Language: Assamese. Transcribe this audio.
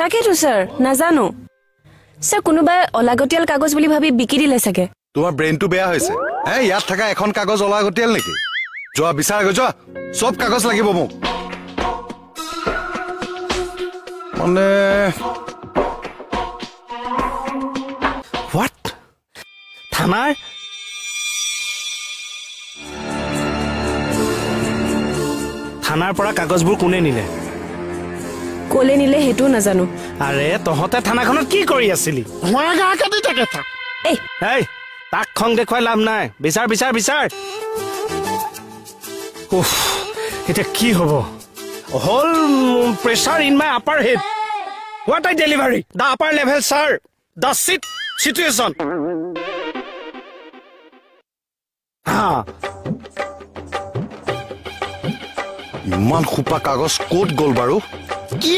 তাকেতো ছাৰ, নাজানো ছাৰ, কোনোবাই অলাগতিয়াল কাগজ বুলি ভাবি বিকি দিলে চাগে। তোমাৰ ব্ৰেইনটো বেয়া হৈছে হে? ইয়াত থকা এখন কাগজ অলাগতিয়াল নেকি? যোৱা বিচাৰগৈ যোৱা, চব কাগজ লাগিব মোক। মানে what, থানাৰ থানাৰ পৰা কাগজবোৰ কোনে নিলে? ক'লে নিলে সেইটোও নাজানো। আৰে তহঁতে থানাখনত কি কৰি আছিলি? এই তাক খং দেখুৱাই লাভ নাই, বিচাৰ বিচাৰ বিচাৰ। উফ, এতিয়া কি হ'ব? Whole pressure in my upper head. What I delivery the upper level sir, the shit situation. হা, ইমান সোপা কাগজ ক'ত গ'ল বাৰু? কি